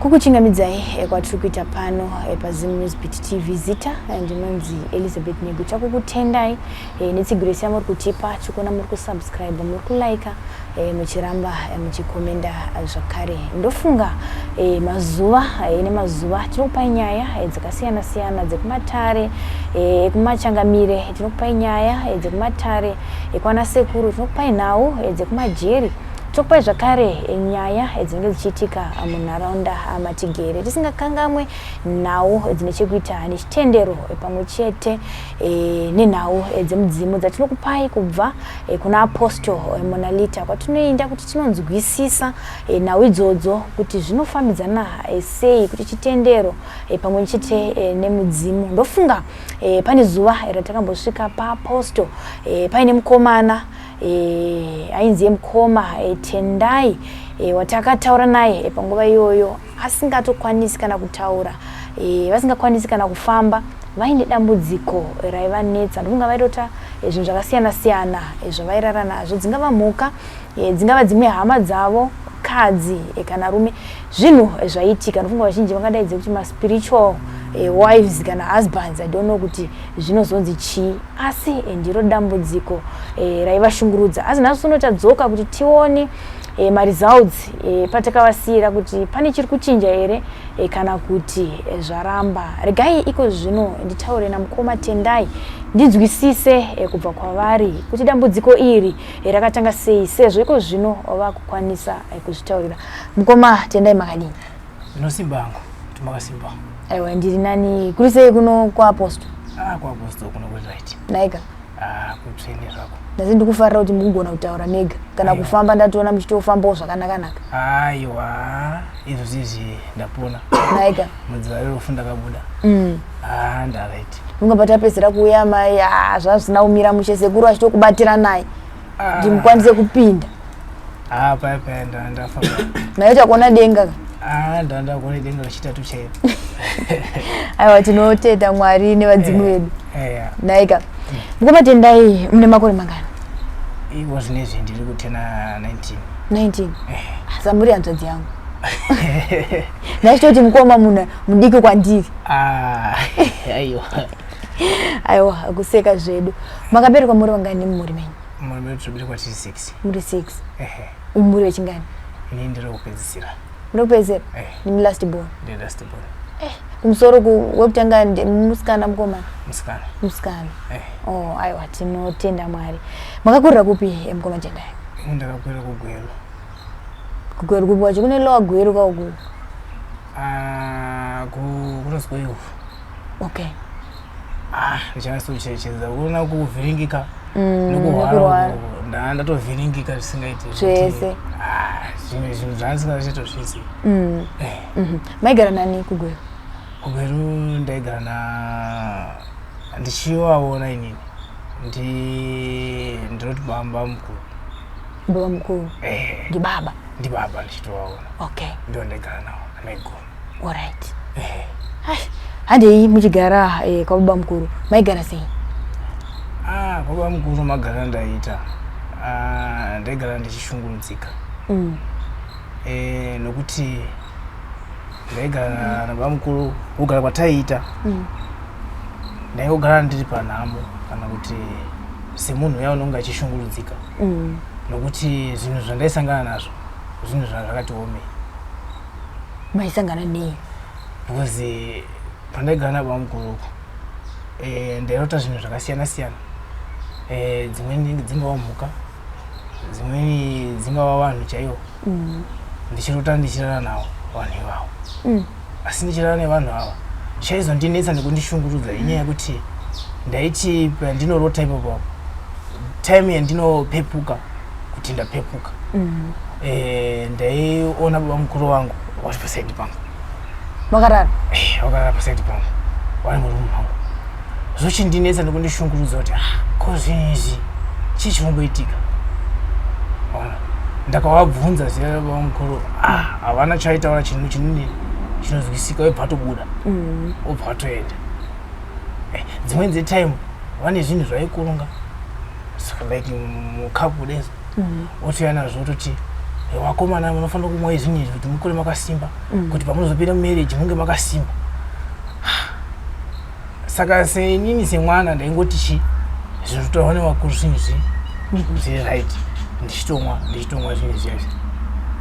Kukuchingamidzai kwatiri kuita pano paZim News Beat TV. Zita ndinonzi Elizabeth Nyegucha. Kukutendai netsigiro yese yamuri kutipa. Tiri kuona muri kusubscribe, muri kulike, muchiramba muchikomenda zvakare. Ndofunga mazuva nemazuva tinokupai nyaya dzakasiyana siyana dzekumatare ekumachangamire, tinokupai nyaya dzekumatare ekwana sekuru, tinokupai nhau dzekumajeri, tinokupai zvakare nyaya dzinenge dzichiitika munharaunda matigere, tisingakangamwe nhau dzine chekuita nechitendero pamwe chete nenhau dzemudzimu dzatinokupai kubva kuna Apostle Monalita, kwatinoenda kuti tinonzwisisa nhau idzodzo kuti zvinofambidzana sei, kuti chitendero pamwe chete nemudzimu. Ndofunga pane zuva ratakambosvika paApostle paine mukomana ainzi mukoma Tendai, watakataura naye panguva iyoyo asingatokwanisi kana kutaura, vasingakwanisi kana kufamba, vaine dambudziko raivanetsa. Ndofunga vaitota zvinhu zvakasiyana siyana zvavairara nazvo, dzingava mhuka, dzingava dzimwe hama dzavo kadzi kana rume, zvinhu zvaiitika. Ndofunga vazhinji vangadaidze kuti maspiritual wives kana husbands, I don't know kuti zvinozonzi chii, asi ndiro dambudziko raivashungurudza. Asi nhasi uno tadzoka kuti tione maresults patakavasiyira, kuti pane chiri kuchinja here kana kuti zvaramba. Regai iko zvino nditaure namukoma Tendai, ndinzwisise kubva kwavari kuti dambudziko iri rakatanga sei, sezvo iko zvino vakukwanisa kuzvitaurira. Mukoma Tendai, makadini? Ndinosimba hangu, kuti makasimba? Aiwa, ndiri nani. Kuri sei kuno kwaApostle? Ah, kwaApostle kuno kuri right. Naika. Ah, kutsvene zvako. Nhasi ndikufarira kuti mukugona kutaura mega kana kufamba. Ndatoona muchitofambawo zvakanaka-naka. Aiwa, izvo zvizvi ndapona. Naika. Mudziva rerufu ndakabuda. Ah, ndaright. Unga patapedzera kuuya mai, zvazvisina kumira mushe, sekuru achitokubatira naye kuti mukwanise kupinda. Ah, paya paya ndafamba. Nayo chakuona denga ka. Ah, ndakuona denga kachitatu chaipo. Aiwa, tinotenda Mwari nevadzimu vedu. Eya. Naika. Mukoma Tendai, mune makore mangani? Iko zvinezvi ndiri kuturn 19. 19? Samuri hanzvadzi yangu. Ndachitoti mukoma munhu mudiki kwandiri. Ah, aiwa. Aiwa, kuseka zvedu. Makaberekwa muri vangani mumhuri menyu? Muri medu tinoberekwa tiri 6. Muri 6? Ehe. Muri vechingani? Ini ndiri kupedzisira. Muri kupedzisira? Eh. Ndimi last born? Ndiri last born. Kumusoro wekutanga musikana, mukomana? Musikana. Musikana. Eh. Oh, aiwa, tinotenda Mwari. Makakurira kupi, mukoma Tendai? Ini ndakakurira kuGweru. KuGweru kupi wacho? Kune Lower Gweru kauku. Ah, kunonzi kweivhu. Ah, ndichanyatsocherechedza kuona kuvhiringika nekuhwara. Nekurwara. Uku, ndatovhiringika zvisingaiti. Zvese. Ah, zvimwe zvinhu zvandisingachatozvizi. Eh. Maigara nani kuGweru? KuGweru ndaigara na ndichivaona inini ndinoti baba mukuru. Baba mukuru? Eh. Ndibaba? Ndibaba, ndichitovaona. Ndio ndaigara navo namaiguru. Alright. Eh. Ai, handei muchigara kwababa mukuru, maigara sei? Ah, kwababa mukuru magara ndaita, ah, ndaigara ndichishungurudzika. Nokuti ndaigara nababa mukuru, kugara kwataiita ndaingogara ndiri panhamo, kana kuti semunhu uya unonge achishungurudzika, nokuti zvinhu zvandaisangana nazvo zvinhu zvakati omei. Maisangana nei? Because pandaigara nababa mukuru uko, ndairota zvinhu zvakasiyana siyana. Dzimweni dzingava mhuka, dzimweni dzingava vanhu chaivo. Ndichirota ndichirara navo vanhu ivavo. Asi ndichirara nevanhu ava, chaizondinetsa nekundishungurudza inyaya yekuti ndaiti pandinorota ipapo, time yandinopepuka kuti ndapepuka, ndaiona baba mukuru vangu vari paside pangu. Makarara? Vakarara paside pangu, vari murumu mangu. Zvochindinetsa nekundishungurudza kuti, ah, ko zvinhu izvi chii chinomboitika? Ona, ndakavabvunza zviya baba mukuru, ah, havana chaitaura chinhu chinini chinozwisika, webva atobuda, obva atoenda. Dzimweni dzetime vane zvinhu zvaikurunga, so like mukapu dezo, otouya nazvo, ototi, Vakomana munofanira kumwa izvinhu izvi kuti mukure makasimba, kuti pamunozopinda mumarriage munge makasimba. Saka senini semwana ndaingoti chi zvinhu zvotorwa nevakuru, zvinhu izvi zviri right, ndichitomwa, ndichitomwa zvinhu izvi.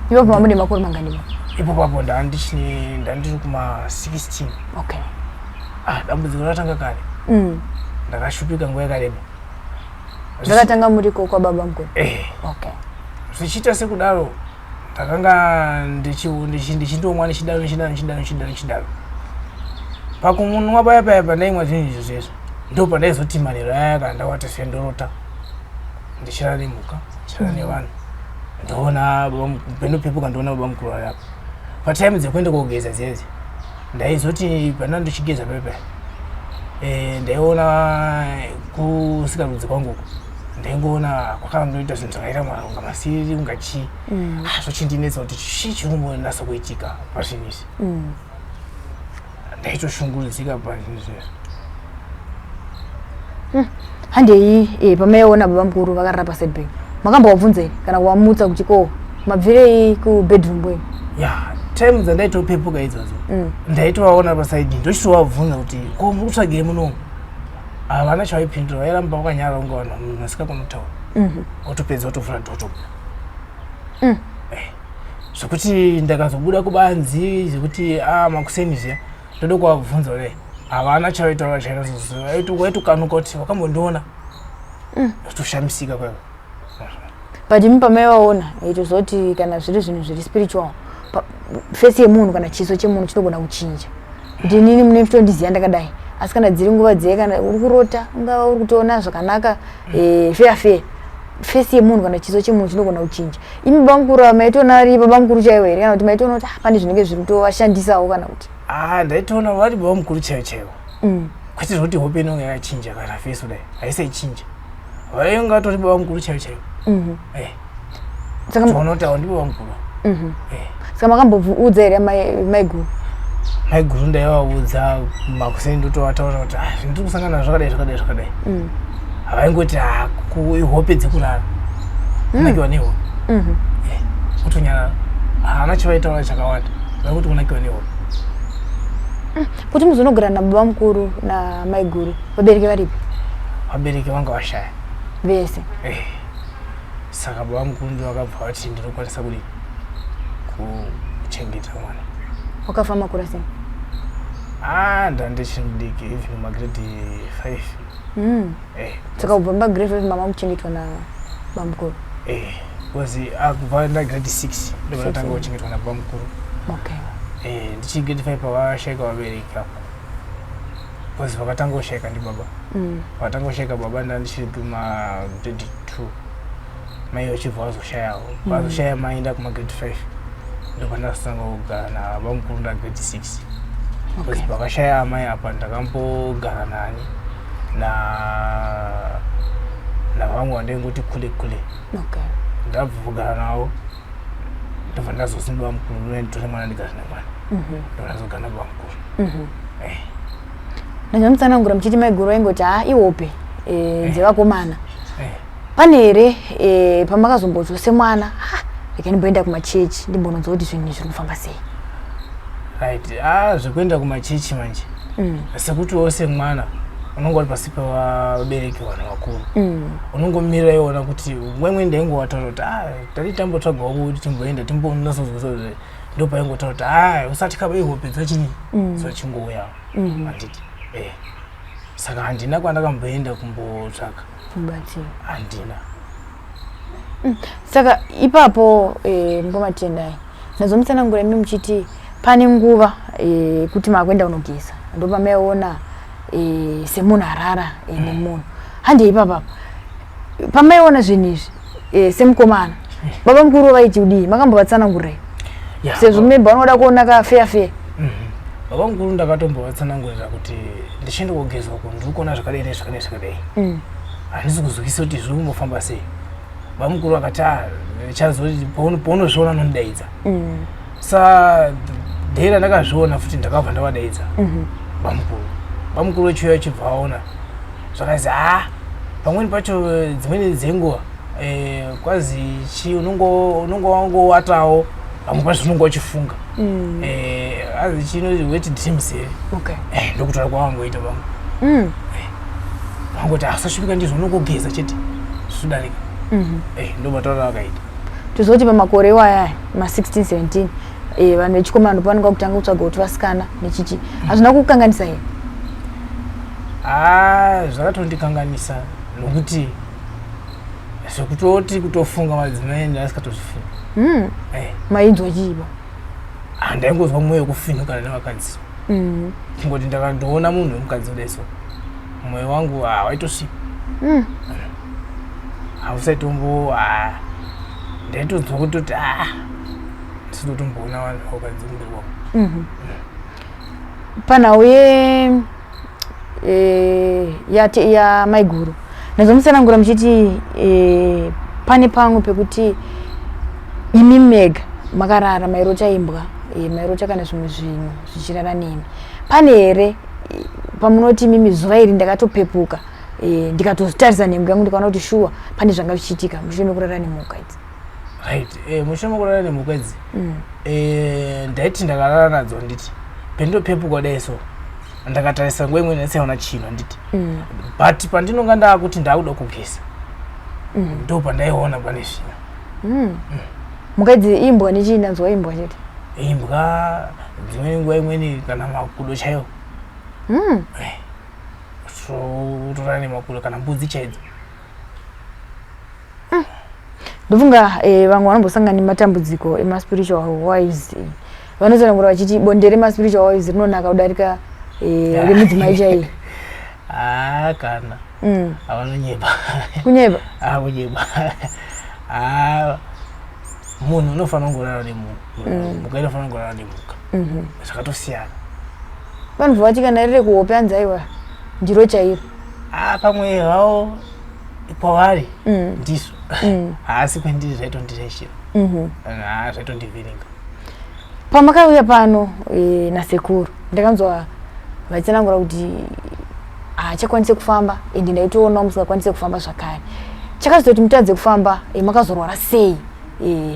Ipapo mamune makore mangani? Ipo papo ndandiri kuma 16. Ah, dambudziko ratanga kare. Ndakashupika nguva yakareba. Zvakatanga muriko kwababa mukuru? Eh. Zvichiita sekudaro, ndakanga ndichindomwa ndichidaro, ndichidaro, ndichidaro, ndichidaro, ndichidaro. Pakumunwa paya paya pandaimwa zvinhu izvo zvezvo, ndo pandaizoti manheru aya kana ndawata sendorota ndichirara nemhuka, ndichirara nevanhu, ndoona pendopepuka, ndoona baba mukuru vari apa. Patime dzekuenda kogeza dzedzi, ndaizoti pana ndichigeza paya paya, ndaiona kusikarudzi kwangu uko, ndaingoona kwakandoita zvinhu zvakaita kunga masiriri, kunga chii. Ah, zvochindinetsa kuti chii chiri kumbonasa kuitika pazvinhu izvi. Ndaitoshungurudzika pazvinhu izvezvo. Handei, pamaiona baba mukuru vakarara paside penyu, makambovabvunza here kana kuvamutsa kuti ko mabvirei kubedroom kwenyu? Ya, time dzandaitopepuka idzodzo, ndaitovaona paside, ndochitovabvunza kuti ko muri kutsvagei munomu? Havana chavaipindura, vairamba vakanyara kunge vanhu munhu asingakoni kutaura. Otopedza otovhura ndotobuda. Zvekuti ndakazobuda kubanzi, zvekuti a makuseni zviya ndoda kuvabvunza kudai, havana chavaitaura chainazo, waitokanuka kuti wakambondiona, toshamisika kwaio. But imi pamaivaona, itozoti kana zviri zvinhu zviri spiritual, face yemunhu kana chiso chemunhu chinogona kuchinja, kuti inini mune muchitondiziva ndakadai, asi kana dziri nguva dziye kana uri kurota, ungava uri kutoona zvakanaka, fair fair, face yemunhu kana chiso chemunhu chinogona kuchinja. Imi baba mukuru ava maitoona ari baba mukuru chaivo here, kana kuti maitoona kuti ah, pane zvinenge zviri kutovashandisawo kana kuti? Ah, ndaitoona vari baba mukuru chaivo chaivo, kwete zvekuti hope inonge yakachinja kana face kudai haisaichinja. Vainge vatori baba mukuru chaivo chaivo. Saka toona kuti avo ndivo baba mukuru. Saka makamboudza here maiguru? Maiguru ndaivaudza makuseni, ndotovataura kuti ah, zvinhu tiri kusangana nazvo zvakadai, zvakadai, zvakadai. Havaingoti ah, ihope dzekurara, kunakiwa nehope. Kutonyarara, haana chavaitaura chakawanda, vaikuti kunakiwa nehope. Kuti muzonogara nababa mukuru namaiguru, vabereki varipi? Vabereki vanga vashaya. Vese? Eh. Saka baba mukuru ndo vakabva vati ndinokwanisa kudii kuchengeta mwana. Wakafa makura sei? Ah, ndandichiri mudiki, even magrade 5. Saka kubva magrade 5 mama kuchengetwa nabamukuru? Eh, because ah, kubva ndagrade 6 ndovanatanga kuchengetwa nababa mukuru. Eh, ndichiri grade 5 pavashaika vabereki apo, because vakatanga kushaika ndibaba. Vakatanga kushaika baba ndandichiri kumagrade 2, mai vachibva vazoshayawo. Vazoshaya mai ndakumagrade 5, ndopandazotanga kugara nababa mukuru ndagrade 6, because pakashaya amai apa ndakambogara nani na navamwe vandaingoti kule kule. Ndabva kugara navo, ndobva ndazozi baba mukuru nditore mwana ndigare nemwana. Ndobva ndazogara nababa mukuru. Ndanyamutsanangura muchiti maiguru vaingoti ha ihope dzevakomana. Pane here pamakazombonzwa semwana, ha, rega ndimboenda kumachechi ndimbononzwa kuti zvinhu zviri kufamba sei? Right, ah, zvekuenda kumachechi manje, sekutiwo semwana unonge uri pasi pevabereki, vanhu vakuru, unongomirira iwona kuti mwemwe. Ndaingovataura kuti ah, tati tambotsvagawo kuti timboenda timbonasozwa, ndo paingotaura kuti ah, usati kaba ihope dzachini dzachingouyawo, handiti? Saka handina kwandakamboenda kumbotsvaka mubatsiro. Handina. Saka ipapo, ngomatendai ndazomutsanangura imi muchiti pane nguva kuti makuenda kunogeza, ndopamaiona semunhu arara nemunhu. Handei, ipapapa pamaiona zvinhu izvi, semukomana, baba mukuru vaiti kudii? Makambovatsanangurei? Ya, sezvo maybe vanoda kuona ka fair fair. Baba mukuru ndakatombovatsanangurira kuti ndichienda kogeza uko ndiri kuona zvakadai nezvakadai zvakadai, handisi kuzwisisa kuti zviri kumbofamba sei. Baba mukuru vakati ah, ndichazoti paunozviona unondidaidza. Sa day randakazviona futi ndakabva ndavadaidza bamukuru. Bamukuru vechiuya vachibva vaona zvakazi, ha, pamweni pacho dzimweni dzenguva. Eh, kwazi chi unongo wangowatawo pamwe pacho unonge uchifunga. Eh, azi chino wet dreams here. Eh, ndokutaura kwawangoita pamwe. Vangoti asashupika ndizvo, unongogeza chete zvichidarika. Eh, ndo matauriro akaita. Tozoti pamakore iwaya ma16 17, vanhu vechikomana ndopavanonga kutanga kutsvaga kuti vasikana nechichi, hazvina kukukanganisa here? Ah, zvakatondikanganisa nokuti zvekutoti kutofunga madzimai ndasikatozvifunga. Eh. Mainzwa chiipa? Handaingozwa mwoyo wekufinhukana nevakadzi. Kungoti ndakandoona munhu wemukadzi kudai so, mwoyo wangu hawaitosvipa. Hausaitombo, ndaitonzwa kutoti a ndisinotomboona vanhu vakadzi kumberi kwako. Panhau ye yamaiguru ndazomusanangura muchiti pane pamwe pekuti imi mega makarara mairota imbwa, mairota kana zvimwe zvinhu zvichirara nemi. Pane here pamunoti imimi zuva iri ndakatopepuka, ndikatotarisa nhengo yangu, ndikaona kuti shuwa pane zvanga zvichiitika mushure mekurara nemhuka idzi? Right, mushure mekurara nemhuka idzi, ndaiti ndakarara nadzo, nditi pendopepuka kudai so, ndakatarisa nguva imweni ndaisaona chinhu, handiti? But pandinonga ndaakuti ndaakuda kugeza, ndo pandaiona pane zvinhu. Mhuka idzi imbwa nechii? Ndanzwa imbwa chete. Imbwa, dzimweni nguva imweni kana makudo chaiwo. Eh, so utorara nemakudo kana mbudzi chaidzo. Ndofunga vamwe vanombosangana nematambudziko emaspiritual wives, vanotsanangura vachiti bonde remaspiritual wives rinonaka kudarika remudzimai chaiye. Ah, kana. Avanonyepa. Kunyepa? Ah, kunyepa. Ah, munhu unofanira kungorara nemunhu, mhuka inofanira kungorara nemhuka, zvakatosiyana. Vanhu vati kana riri kuhope anzi aiwa, ndiro chairo. Ah, pamwe havo kwavari ndizvo, haasi kwendiri zvaitondireshera, ah, zvaitondivhiringa. Pamakauya pano nasekuru, ndakanzwa vachitsanangura kuti haachakwanise kufamba, ende ndaitoonawo musingakwanise kufamba zvakare. Chakazototi mutadze kufamba, makazorwara sei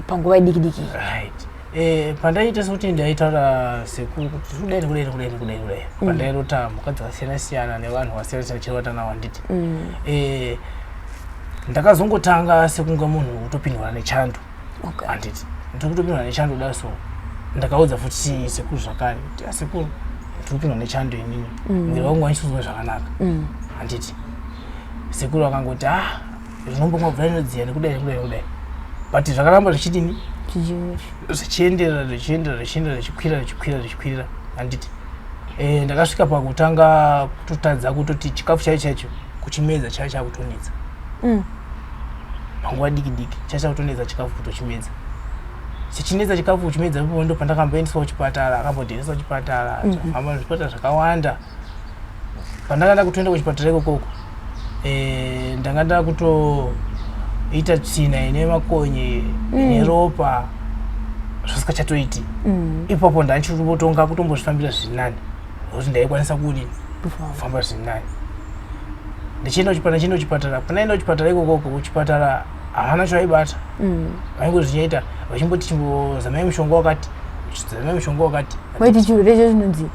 panguva idiki diki iyi? Right, pandaiita sekuti ndaitaura sekuru kuti kudai nekudai nekudai nekudai nekudai, pandairota mhuka dzakasiyana siyana nevanhu vakasiyana siyana chirota nawo, handiti? Ndakazongotanga sekunge munhu utopindwa nechando. Handiti ndiri kutopindwa nechando da? So ndakaudza futi sekuru zvakare kuti, "Asekuru, ndiri kupindwa nechando inini, muviri wangu wandisizwa zvakanaka," handiti? Sekuru akangoti, "Ah, zvinombomwa mvura inodziya nekudai nekudai nekudai," but zvakaramba zvichidini? Zvichienderera, zvichienderera, zvichienderera, zvichikwira, zvichikwira, zvichikwirira, handiti? Ndakasvika pakutanga kutotadza kutoti chikafu chaicho chaicho kuchimedza chaicho chakutonetsa. Panguva diki diki chaicha kutonetsa chikafu kutochimedza, chichinetsa chikafu kuchimedza. Ipopo ndo pandakamboendeswa kuchipatara, akambondiendesa kuchipatara, zvafamba zvipatara zvakawanda. Pandakanda kutoenda kuchipatara ikokoko, ndanga ndakutoita tsvina ine makonye, ine ropa, zvasikachatoiti. Ipapo ndandichirikutonga kutombozvifambira zviri nani, nokuti ndaikwanisa kudini? Kufamba zviri nani. Ndichienda kuchipatara, ndichienda kuchipatara, pandaenda kuchipatara ikokoko, kuchipatara havana chavaibata. Vaingozvichaita vachimboti, "Chimbozamai mushonga wakati, zamai mushonga wakati." Waiti chirwere icho chinonzi?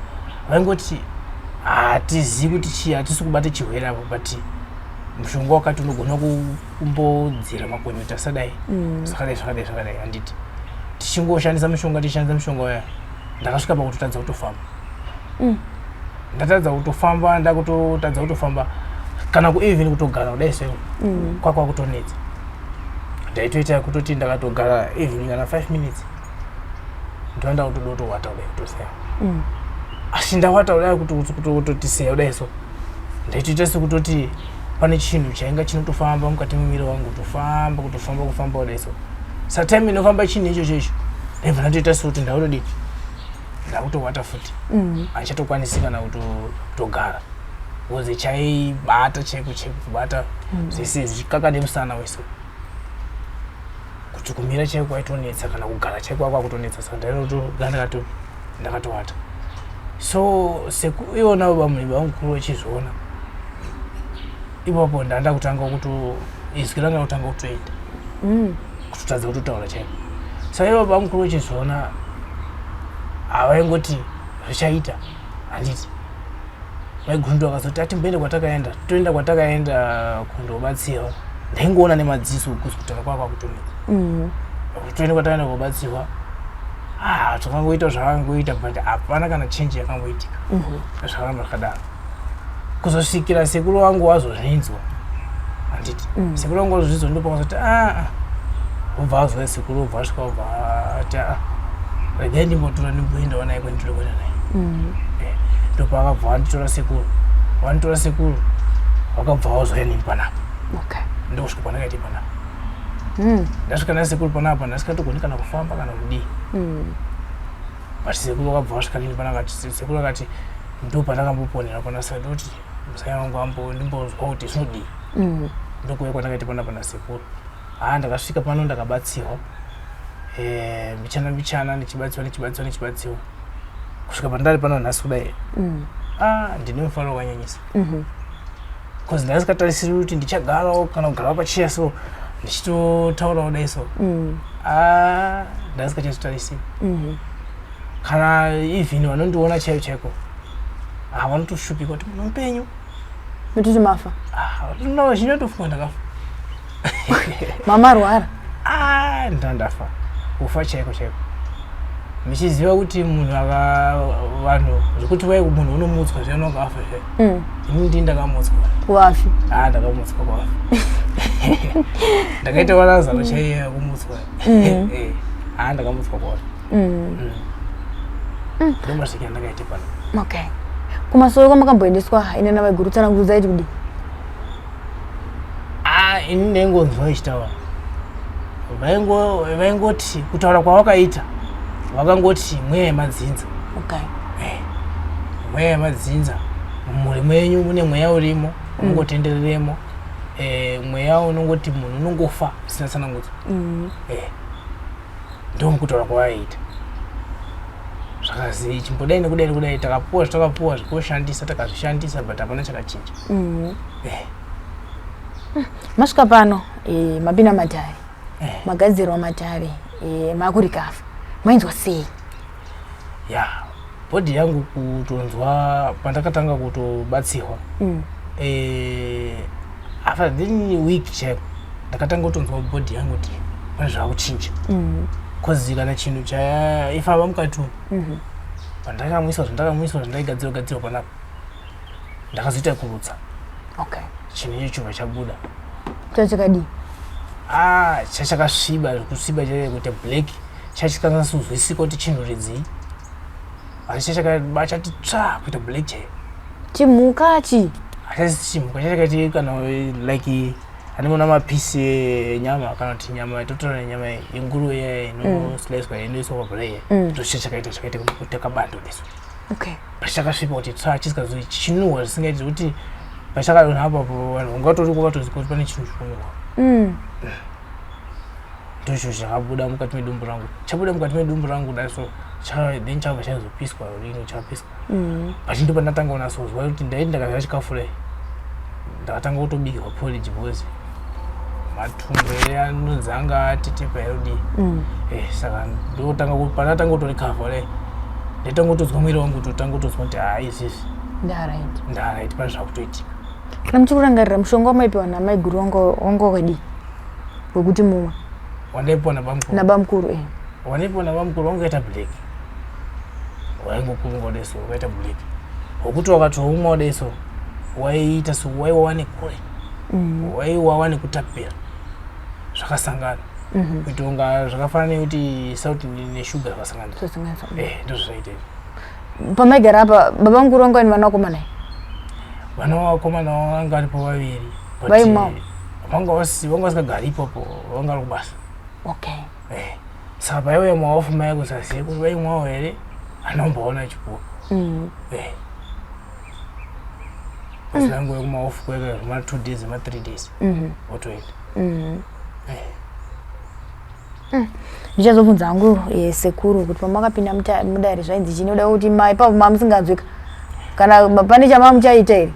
Vaingoti, "Hatizivi kuti chii, hatisi kubata chirwere apo, but mushonga wakati unogona kumbodzira makonye kuti asadai, zvakadai, zvakadai, zvakadai," handiti? Tichingoshandisa mushonga, tichishandisa mushonga uya, ndakasvika pakutotadza kutofamba. Ndatadza kutofamba, ndakutotadza kutofamba, kana kueven kutogara kudai sei kwakwa kutonetsa. Ndaitoita kutoti ndakatogara even kana 5 minutes, ndoenda kutoda kutowata kudai, kutoseya. Asi ndawata kudai, kutoti seya kudai so, ndaitoita sekutoti pane chinhu chainga chinotofamba mukati memuviri wangu, kutofamba, kutofamba, kufamba kudai so. Satime inofamba chinhu ichocho icho, ndaibva ndatoita sekuti ndakutodii, ndakutowata futi. Handichatokwanisi kana kutogara because chaibata chaiko chaiko kubata zvese zvichikaka nemusana wese, kuti kumira chaiko kwaitonetsa, kana kugara chaiko kwakutonetsa. Saka ndainotogara ndakatowata. So seku iwona vamwe vamukuru vachizviona ipapo, ndanda kutanga kuto Izwi ranga kutanga kutoenda. Kutotadza kutotaura chaiko. Saka ivo bamukuru vechizviona havaingoti zvichaita handiti. Maiguru akazoti atimboende kwatakaenda, toenda kwatakaenda kundobatsirwa. Ndaingoona nemadziso kuzi kutaura kwako kwakutonetsa. Toenda kwatakaenda kobatsirwa. Ah, takangoita zvakangoita but hapana kana change yakangoitika. Zvakaramba zvakadaro. Kuzosvikira sekuru wangu wazozvinzwa. Handiti. Sekuru wangu wazozvinzwa ndipo pakazoti ah ah. Wobva azouya sekuru wobva asvika wobva ati ah. Regai ndimbotora ndimboendawo naye kwandinoda kuenda naye. Eh, Ndopaakabva wanditora sekuru. Wanditora sekuru. Wakabva wazouya neni panapa. Ndokusvika pandakaita panapa. Ndasvika nasekuru panapa ndasikatogoni kana kufamba kana kudii. But sekuru wakabva wasvika neni panapa sekuru akati ndo pandakamboponera pana saka ndoti musai wangu ambo ndimbonzwa kuti zvinodii. Ndokuuya kwandakaita panapa nasekuru. Ah, ndakasvika pano ndakabatsirwa. Eh, mbichana mbichana ndichibatsirwa ndichibatsirwa ndichibatsirwa. Kusvika pandari pano nhasi kudai. Ah, ndine mufaro wakanyanyisa. Cause ndasingatarisiri kuti ndichagarawo kana kugarawo pacheya so ndichitotaurawo dai so. Ah, ndasingachazvitarisiri. Kana even vanondiona chaivo chaiko ah, vanotoshupika kuti munhu mupenyu. Nototi mafa. Ah, no, zvinotofunga ndakafa. Mamarwara. Ah, ndandafa. Kufa chaiko chaiko. Muchiziva kuti munhu aka vanhu zvekuti wai munhu unomutswa zviya unonga afa zviya. Ini ndini ndakamutswa. Kuvafi. Ah, ndakamutswa kwafa. Ndakaita warazaro chaiye kumutswa. Eh, ah, ndakamutswa kwafa. Ndomasvikira ndakaita pano. Okay. Kumasowe kwamakamboendeswa ine navaiguru tsanangudzo dzaiti kudii? Ah, ini ndaingonzwa ichitaura. Vaingoti kutaura kwavakaita vakangoti mweya yemadzinza. Okay. Eh, mweya yemadzinza mumhuri mwenyu mune mweya urimo unongotendereremo. Eh, mweya unongoti munhu unongofa zvisina tsanangudzo. Eh, ndomukutaura kwavaiita. Zvakazi chimbodai nekudai nekudai takapuwa zvatakapuwa zvekoshandisa takazvishandisa but hapana chakachinja. Eh, Masvika pano mapinda matare. Eh. Magadzirwa matare makurikafa. Mainzwa sei? Ya, body yangu kutonzwa pandakatanga kutobatsirwa. After then week chaiko ndakatanga kutonzwa body yangu kuti pane zvakuchinja. Cause kana chinhu chaifamba mukati umu pandakamwiswa zvandakamwiswa zvandaigadzirwa gadzirwa panapa ndakazoita kurutsa. Okay. Chinhu icho chobva chabuda. Chachakadii? Ah, chachakasviba kusviba chaiyo kuita black chachikanyatsa kuti chinhu ridzii asi chachakaba chati tsva kuita black chaiyo. Chimhuka chi? Hachasi chimhuka chachakaiti kana like animoona mapisi enyama kana kuti nyama totora nyama yenguruve iya inoslicewa inoiswa pabhura iya ndochachakaita chakaita kuita kabando deso. Okay. Pachakasvipa kuti tsva chisikazi chinuhwa zvisingaiti kuti pachakadonha apapo vanhu ungatori kwakatoziva kuti pane chinhu chikunuhwa. Ndocho chakabuda mukati medumbu rangu. Chabuda mukati medumbu rangu kudai so then chabva chazopiswa rino chapiswa. But ndipo ndatanga kunasozwa kuti ndaiti ndakadya chikafu dai ndakatanga kutobikirwa porridge because matumbu ere anonzi anga atetepa here kudii. Eh, saka ndotanga pandatanga kutorecover dai ndaitanga kutozwa mwiri wangu kutotanga kutozwa kuti haa izvizvi Ndaright. ndaright pane zvakutoitika. Kana muchikurangarira mushonga wamaipiwa namaiguru wanga wakadii? Wekuti mumwe. Wandaipiwa nabamukuru. Nabamukuru eh. Wandaipiwa nabamukuru wanga wakaita black. Waingokurunga kudai so wakaita black. Wekuti wakatoumwa kudai so waiita so waiwawa nekure. Waiwawa nekutapira. Zvakasangana. Kuita kunga zvakafanana nekuti sauti neshuga zvakasangana. Zvakasangana. Eh, ndozvazvaita izvi. Pamaigara apa babamukuru vanga vane vana vakomana here? Vana vakomana vanga varipo vaviri. But, Vaimwawo? Vanga vasikagari ipapo, vanga vari kubasa. Okay. Eh, saka paiuya maofu mai kusazive kuti vaimwawo here anomboona chipuwa. Eh. Kusanguva kumaofu kweka ma 2 days ma 3 days. Wotoenda. Eh. Ndichazobvunza hangu sekuru kuti pamakapinda mudare zvainzi chii noda kuti ipapo mamusinganzwika kana pane chamamuchaita here?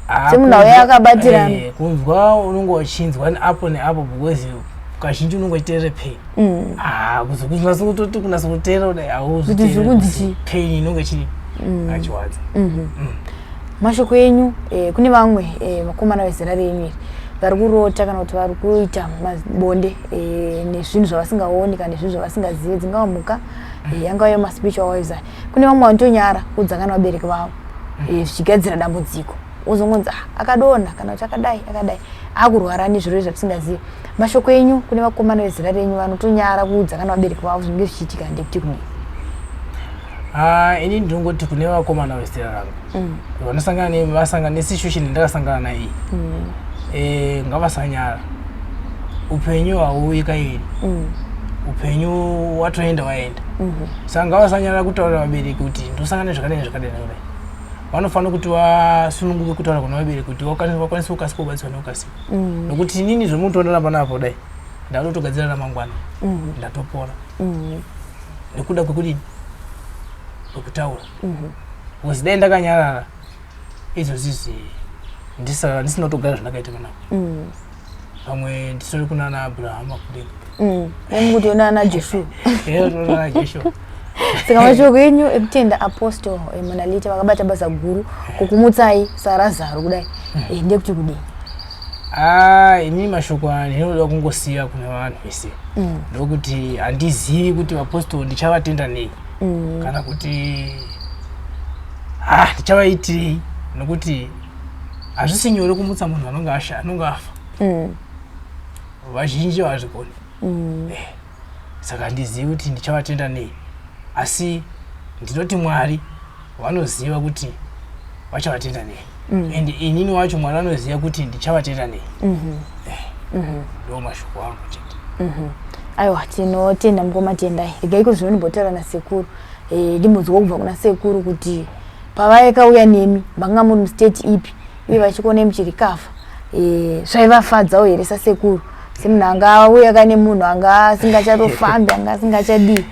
Ah, Semunhu auya akabatirana. Eh, kunzwa unonge uchinzwa neapo neapo because kazhinji unonge uchiteerera pain. Ah, kuzokunatsa kutoti kunatsa kuteerera kudai Kuti zviri kunzi chii? pain inonge ichiri achiwadza. Mashoko enyu kune vamwe vakomana vezera renyu iri vari kurota kana kuti vari kuita bonde nezvinhu zvavasingaoni kana nezvinhu zvavasingazive, dzingava mhuka, angava yemaspiritual wives aya. Kune vamwe vanotonyara kuudza kana vabereki vavo, zvichigadzira dambudziko, wozongonzi ah, akadonha kana kuti akadai akadai, akurwara nezvirwere zvatisingazivi. Mashoko enyu kune vakomana vezera renyu vanotonyara kuudza kana vabereki vavo zvinenge zvichiitika ndekuti kudii? Ah, ini ndinongoti kune vakomana vezera rangu vanosangana vasangana nesituation yandakasangana nayo iyi, ngavasanyara. Upenyu hauuyi kairi, upenyu watoenda waenda. Saka ngavasanyara kutaurira vabereki kuti ndosangana nezvakadai nezvakadai nezvakadai. Vanofanira kuti vasununguke kutaura kuna vabereki kuti vakwanise kukasika kubatsirwa nekukasika, nokuti inini zvomutoonera panapo, dai ndatotogadzira ramangwana, ndatopora nekuda kwekudini, kwekutaura, because dai ndakanyarara izvozvizvi ndisina kutogara zvandakaita panapa, pamwe ndisori kuna ana Abrahama kudenga. Nemukutoona ana Joshua. Ana Joshua. Saka mashoko enyu ekutenda Apostle Monalita vakabata basa guru kukumutsai saRazaro kudai, ndekuti kudii? Ah, ini mashoko andinoda kungosiya kune vanhu vese ndokuti handizivi kuti vapostori ndichavatenda nei kana kuti ah, ndichavaitirei, nokuti hazvisi nyore kumutsa munhu anonge anonge afa. Vazhinji havazvigoni. Saka handizivi kuti ndichavatenda nei, asi ndinoti Mwari vanoziva kuti vachavatenda nei, and inini wacho Mwari vanoziva kuti ndichavatenda nei. Ndo mashoko angu chete. Aiwa, tinotenda mukoma Tendai. Regai kuzvino ndimbotaura nasekuru, ndimbonzwa kubva kuna sekuru kuti pavaikauya nemi makanga muri mustate ipi, uye vachikuonai muchirikafa, zvaivafadzawo here sasekuru, semunhu anga auya kane munhu anga asingachatofambi, anga asingachadii?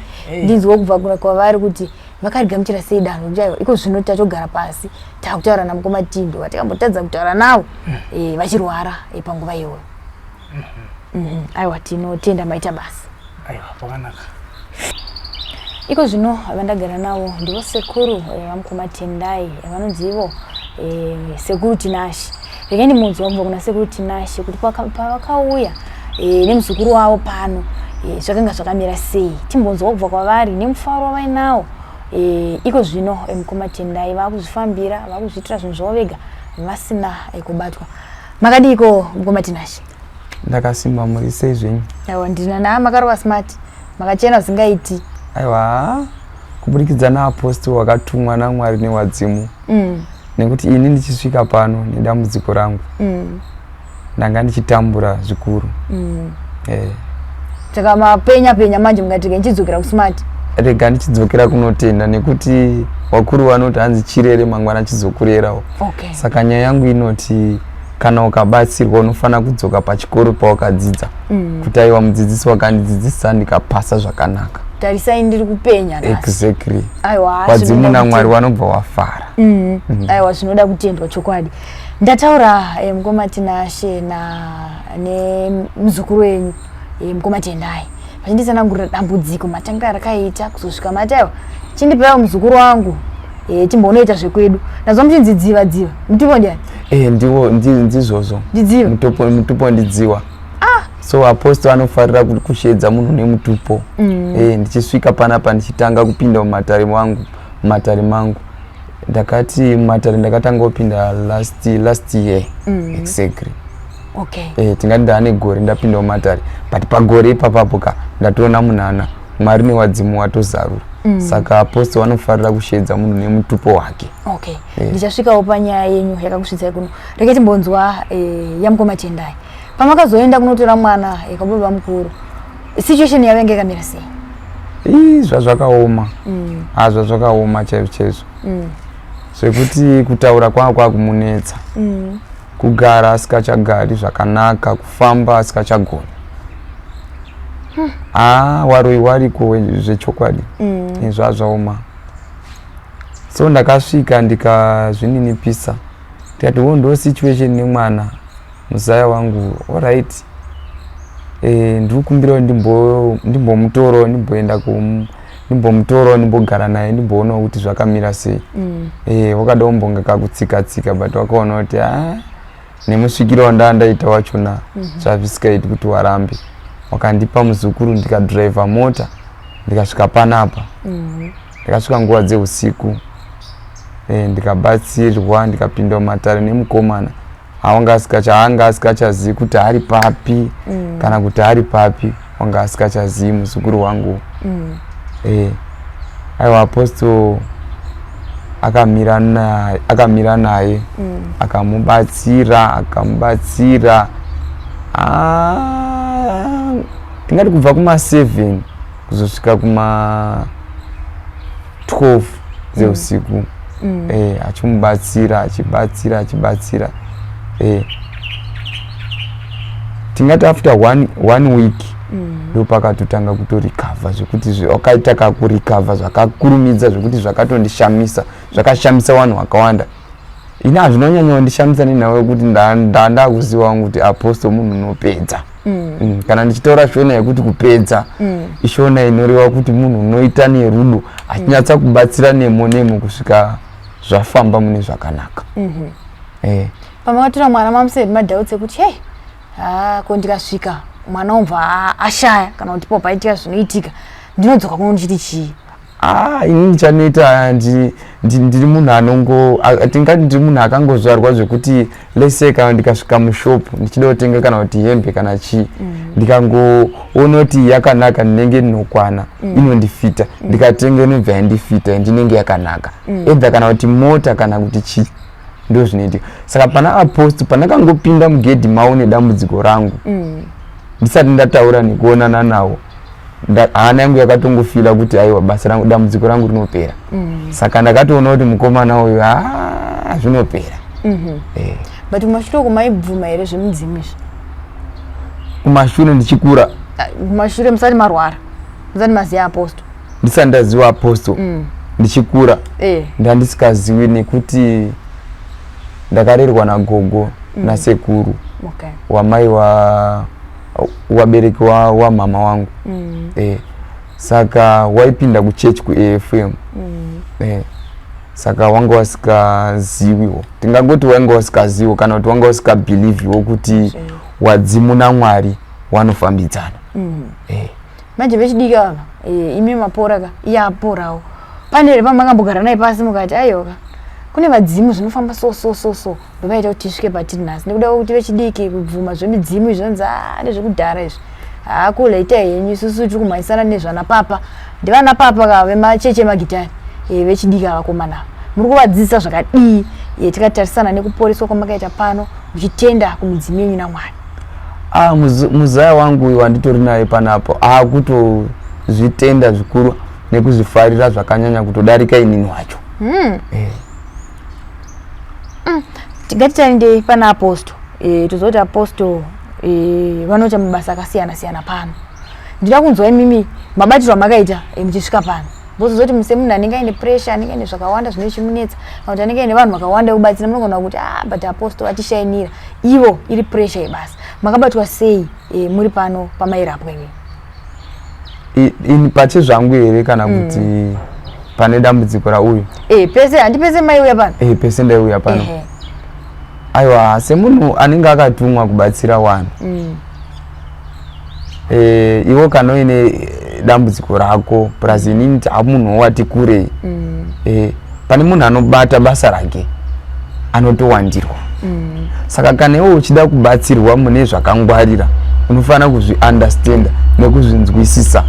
Ndinzwa kubva kwavari kuti vakarigamuchira sei danho kuti aiwa, iko zvino tatogara pasi takutaura namukoma Tindo vatikambotadza kutaura navo vachirwara panguva iyoyo. Aiwa, tinotenda, maita basa. Aiwa, pakanaka. Iko zvino vandagara navo ndivo sekuru vamukoma Tendai, vanonzi ivo Sekuru Tinashe. Regai ndimunzwa kubva kuna Sekuru Tinashe kuti pavakauya nemuzukuru wavo pano, zvakanga zvakamira sei. Timbonzwa kubva kwavari nemufaro wavainawo iko zvino mukoma Tendai vakuzvifambira, vakuzviitira zvinhu zvavo vega vasina kubatwa. Makadiiko mukoma Tinashe? Ndakasimba, muri sei zvenyu? Aiwa, ndina na makarova smart, makachena zvingaiti. Aiwa, kuburikidza naapostle wakatumwa naMwari newadzimu, nekuti ini ndichisvika pano nedambudziko rangu, ndanga ndichitambura zvikuru. Saka mapenya penya manje, mungati rega ndichidzokera kusmart. Rega ndichidzokera kunotenda, nekuti wakuru vanoti hanzi chirere mangwana chizokurerawo. Saka nyaya yangu inoti kana ukabatsirwa unofanira kudzoka pachikoro pawakadzidza, kuti aiwa, mudzidzisi wakandidzidzisa ndikapasa zvakanaka. Tarisai, ndiri kupenya nhasi. Exactly. Aiwa, wadzimu zvinoda naMwari wanobva wafara. Aiwa, zvinoda kutendwa chokwadi. Ndataura mukoma Tinashe na nemuzukuru wenyu, mukoma Tendai, vachinditsanangurira dambudziko matangira rakaita kuzosvika mati aiwa, chindipaiwo muzukuru wangu, timbonoita zvekwedu. Ndazwa muchinzi Dziva, Dziva mutupo ndiani? Ndiwo ndizvozvo. Ndidziva. Mutupo ndiDziwa. So apostle anofarira kushedza munhu nemutupo. Ndichisvika panapa ndichitanga kupinda mumatare mangu, mumatare mangu ndakati mumatare ndakatanga kupinda last year, exactly. Tingati ndaane gore ndapinda mumatare, but pagore ipapapo ka ndatoona munana Mwari newadzimu watozarura. Saka apostle vanofarira kushedza munhu nemutupo wake. Okay. Ndichasvikawo panyaya yenyu yakakusvitsai kuno. Rege timbonzwa yamukoma Tendai. Pamakazoenda kunotora mwana kwababa mukuru, situation yavo yange yakamira sei? Ii, zvazvakaoma. Ah, zvazvakaoma chaizvo chaizvo, zvekuti kutaura kwanga kwakumunetsa, kugara asikachagari zvakanaka, kufamba asikachagoni. Ah, waroi wariko zvechokwadi. Zvazvaoma. So ndakasvika ndikazvininipisa. Tikati wo ndo situation nemwana muzaya wangu. Alright, ndiri kukumbirawo ndimbomutorawo, ndimboenda ndimbomutorawo, ndimbogara naye, ndimboonawo kuti zvakamira sei. Wakada kumbonga kakutsika tsika, but wakaona kuti a nemusvikiro wandaa ndaita wachona zvazvisikaiti kuti warambe. Wakandipa muzukuru, ndikadhiraivha mota, ndikasvika panapa. Ndakasvika nguva dzeusiku, ndikabatsirwa, ndikapinda mumatare nemukomana awanga anga asikachazivi kuti ari papi kana kuti ari papi, wanga asikachazivi muzukuru wangu. Aiwa, apostle akamira naye, akamubatsira, akamubatsira. Ah, tingati kubva kuma7 kuzosvika kuma12 dzeusiku, achimubatsira, achibatsira, achibatsira. Tingati after one week ndopakatotanga kutorecover, zvekuti wakaita kakurecover zvakakurumidza, zvekuti zvakatondishamisa, zvakashamisa vanhu vakawanda. Ini hazvinonyanya kundishamisa nenhau yekuti ndandakuziva wangu kuti apostle munhu unopedza. Kana ndichitaura shona yekuti kupedza, ishona inoreva kuti munhu unoita nerudo, achinyatsa kubatsira nemo nemo kusvika zvafamba mune zvakanaka. Pamakatora mwana, mamuseri madoubts ekuti, "Hei, ha, ko ndikasvika mwana ubva ashaya, kana kuti po paitika zvinoitika, ndinodzoka kuno ndichiti chii?" Ah, inini chanoita, ndiri munhu anongo tingati ndiri munhu akangozvarwa zvekuti lese kana ndikasvika mushop ndichida kutenga kana kuti hembe kana chii, ndikangoona kuti yakanaka, ndinenge ndinokwana, inondifita, ndikatenga inobva yandifita, ndinenge yakanaka, either kana kuti mota kana kuti chii, ndo zvinoitika. Saka pana apostle pandakangopinda mugedhi mavo nedambudziko rangu, ndisati ndataura nekuonana navo, hana yangu yakatongofeela kuti aiwa, basa rangu, dambudziko rangu rinopera. Saka ndakatoona kuti mukomana uyu, ha, zvinopera. But kumashure uko maibvuma here zvemidzimu izvi? Kumashure ndichikura? Ah, kumashure musati marwara, musati maziva apostle. Ndisati ndaziva apostle, ndichikura, ndandisikazivi nekuti ndakarerwa nagogo nasekuru wamai wa wabereki wamama wangu. Saka waipinda kuchechi kuAFM. Saka wanga wasikaziviwo, tingangoti wanga wasikaziviwo kana kuti wanga wasikabelieviwo kuti wadzimu naMwari wanofambidzana. Manje vechidiki ava, imi mapora ka, iye aporawo, pane here pamakambogara naye pasi mukati, "Aiwa, kune vadzimu, zvinofamba so so so so, ndovaita kuti tisvike patiri nhasi"? Nekuda kwekuti vechidiki kubvuma zvemidzimu izvonzi, "A, ndezvekudhara izvi, hakula, itai henyu, isusu tiri kumhanyisana nezvana papa." Ndivana papa ka vemachechi emagitari. Vechidiki avakomana ava muri kuvadzidzisa zvakadii, tikatarisana nekuporeswa kwamakaita pano muchitenda kumidzimu yenyu naMwari? Ah, muzaya wangu uyu wanditori naye panapo akutozvitenda zvikuru nekuzvifarira zvakanyanya kutodarika inini wacho. Ngatitaende pana apostle. Tozoti apostle vanoita mabasa akasiyana siyana pano. Ndida kunzwa imimi mabatiro amakaita muchisvika pano. Bozozoti semunhu anenge aine pressure, anenge aine zvakawanda zvinenge zvichimunetsa, kana kuti anenge aine vanhu vakawanda vekubatsira, munogona kuti, "Ah, but apostle vatishainira." Ivo iri pressure yebasa. Makabatwa sei muri pano pamairapwa imimi? Ini pachezvangu here kana kuti pane dambudziko rauyu? Pese, handi pese maiuya pano? Pese ndaiuya pano. Aiwa, semunhu anenge akatumwa kubatsira vanhu, iwo kana uine dambudziko rako, plus inini taamunhu wati kurei, pane munhu anobata basa rake anotowandirwa. Saka kana iwe uchida kubatsirwa mune zvakangwarira, unofanira kuzviunderstanda nekuzvinzwisisa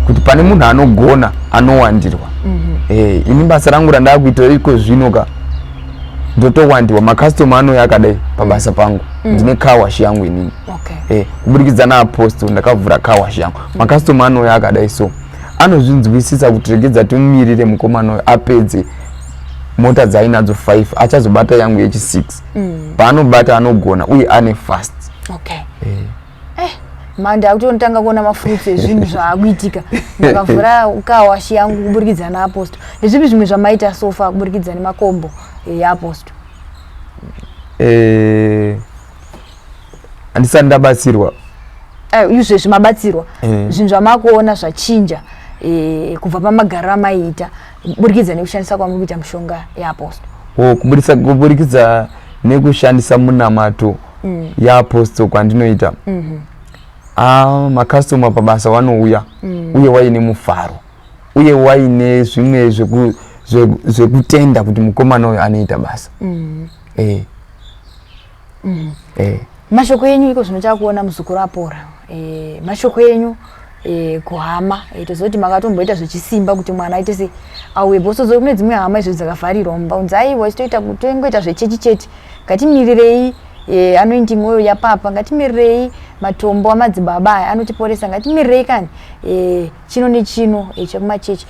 kuti pane munhu anogona anowandirwa. Ini basa rangu randakuita iko zvino ka, ndotowandirwa, macustomer anouya akadai pabasa pangu. Ndine car wash yangu inini. Kuburikidza naapostle ndakavhura car wash yangu. Macustomer anouya akadai, so anozvinzwisisa kuti regedza timumirire mukomana uyu apedze mota dzaainadzo 5, achazobata yangu yechi6. Paanobata anogona uye ane fast. Okay. Manje akutotanga kuona mafruits ezvinhu zvaakuitika. Ndakavhura car wash yangu kuburikidza naapostle. Ndezvipi zvimwe zvamaita so far kuburikidza nemakombo? yeapostle? Handisati ndabatsirwa. Izvezvi mabatsirwa, zvinhu zvamakuona zvachinja kubva pamagariro amaiita kuburikidza nekushandisa kwamuri kuita mishonga yeapostle? Oh, kuburikidza nekushandisa munamato yeapostle kwandinoita, ah, makastoma pabasa vanouya uye waine mufaro uye waine zvimwe zvekutenda kuti mukomana uyu anoita basa. Mashoko enyu iko zvino, chakuona muzukuru apora, mashoko enyu kuhama, toziva kuti makatomboita zvechisimba kuti mwana aite se auye bosozo. Kune dzimwe hama izvo dzakavharirwa mumba unzi aiwa, chitoita toingoita zvechechi chete, ngatimirirei anointing oil yapapa, ngatimirirei matombo amadzibaba aya anotiporesa, ngatimirirei kani chino nechino chekumachechi.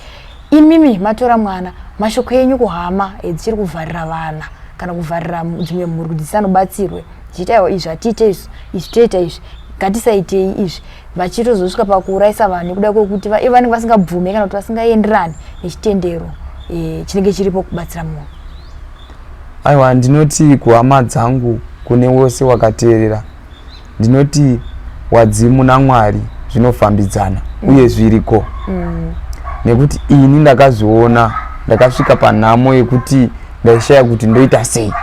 Imimi matora mwana, mashoko enyu kuhama dzichiri kuvharira vana kana kuvharira dzimwe mhuri kuti dzisanobatsirwe, dzichiita aiwa, izvi hatiite, izvi izvi toita, izvi ngatisaitei izvi, vachitozosvika pakuurayisa vanhu nekuda kwekuti ivo vanenge vasingabvume kana kuti vasingaenderani nechitendero chinenge chiripo kubatsira munhu? Aiwa, ndinoti kuhama dzangu, kune wose wakateerera, ndinoti wadzimu naMwari zvinofambidzana uye zviriko, nekuti ini ndakazviona. Ndakasvika panhamo yekuti ndaishaya kuti ndoita sei.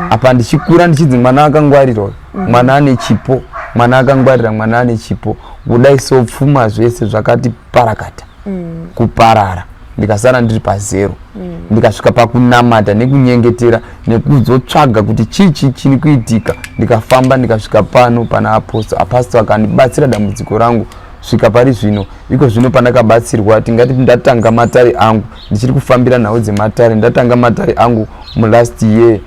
Apa ndichikura ndichinzi mwana akangwarira uyu, mwana ane chipo, mwana akangwarira, mwana ane chipo. Kudai so pfuma zvese zvakati parakata kuparara, ndikasara ndiri pazero. Ndikasvika pakunamata nekunyengetera nekuzotsvaga kuti chii chii chiri kuitika. Ndikafamba ndikasvika pano pana apostle. Apostle akandibatsira dambudziko rangu svika pari zvino. Iko zvino pandakabatsirwa, tingati ndatanga matare angu, ndichiri kufambira nhau dzematare. Ndatanga matare angu mulast year.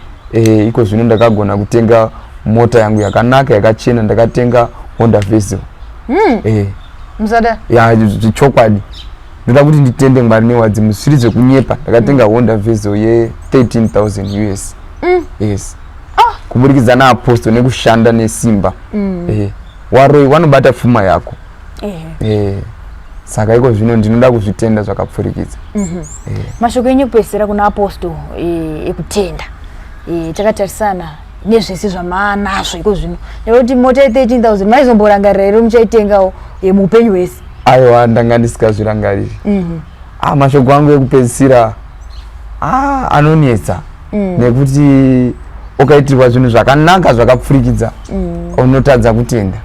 Iko zvino ndakagona kutenga mota yangu yakanaka, yakachena. Ndakatenga Honda Vezel. Musada. Ya, chokwadi ndoda kuti nditende Mwari newadzimu, zviri zvekunyepa. Ndakatenga Honda Vezel ye13,000 US. Yes, kuburikidza naapostle nekushanda nesimba. Waroi wanobata pfuma yako. Saka iko zvino ndinoda kuzvitenda zvakapfurikidza. Mashoko enyu ekupedzisira kuna apostle ekutenda, takatarisana nezvese zvamaanazvo iko zvino, nekuti mota ye13,000 maizomborangarira here muchaitengawo muupenyu hwese? Aiwa, ndanga ndisingazvirangariri. Ah, mashoko angu ekupedzisira, ah, anonetsa nekuti ukaitirwa zvinhu zvakanaka zvakapfurikidza unotadza kutenda.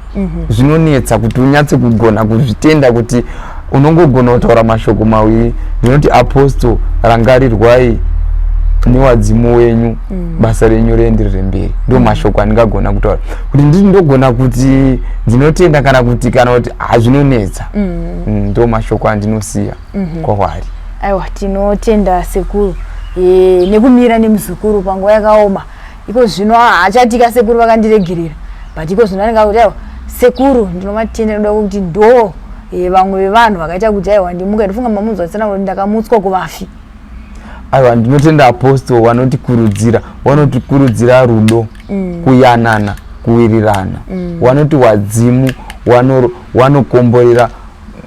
Zvinonetsa kuti unyatse kugona kuzvitenda, kuti unongogona kutaura mashoko mawiri. Ndinoti apostle, rangarirwai newadzimu wenyu, basa renyu rienderere mberi. Ndo mashoko andingagona kutaura kuti nditi ndogona kuti ndinotenda kana kuti hazvinonetsa. Ndo mashoko andinosiya kwavari. Aiwa, tinotenda sekuru nekumira nemuzukuru panguva yakaoma. Iko zvino haachatika sekuru vakandiregerera, but iko zvino anenge akuti aiwa sekuru ndinomatenda nekuda kwekuti ndo vamwe vevanhu vakaita kuti aiwa ndimuka. Ndofunga mamunzwa tsena kuti ndakamutswa kuvafi. Aiwa, ndinotenda apostle vanotikurudzira, vanotikurudzira rudo, kuyanana, kuwirirana. Vanoti wadzimu wanokomborera